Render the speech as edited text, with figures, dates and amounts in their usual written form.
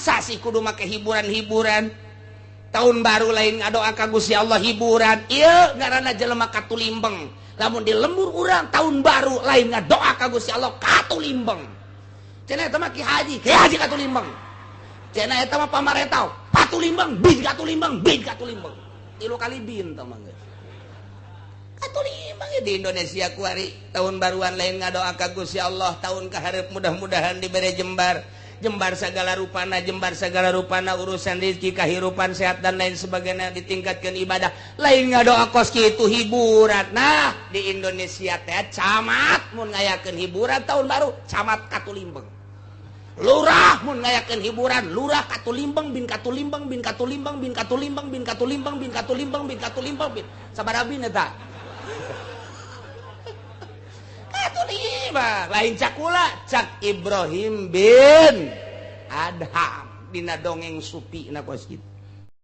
Masa sih kudu make hiburan-hiburan? Tahun baru lain ngadoa ka Gusti Allah hiburan. Ieu ngaranna jelema katulimbeng. Lamun di lembur urang tahun baru lain ngadoa ka Gusti Allah katulimbeng. Cenah eta mah ki haji, ki haji katulimbeng. Cenah eta mah pamarentah, patulimbeng, bin katulimbeng, bin katulimbeng. 3 kali bin tah mah geus. Katulimbeng di Indonesia kuari tahun baruan lain ngadoa ka Gusti Allah tahun kaharep mudah-mudahan dibere jembar. Jembar segala rupana, jembar segala rupana urusan rezeki, kehidupan sehat dan lain sebagainya, ditingkatkan ibadah. Lain ngadoa kos kitu hiburan. Nah, di Indonesia teh camat mun ngayakeun hiburan tahun baru, camat katulimbeng. Lurah mun ngayakeun hiburan, lurah katulimbeng bin katulimbeng bin katulimbeng bin katulimbeng bin katulimbeng bin katulimbeng bin katulimbeng bin. Sabaraha bin eta? Katulimbeng. Lain cakula, cak Ibrahim bin Adham dina dongeng supi na kos kitu.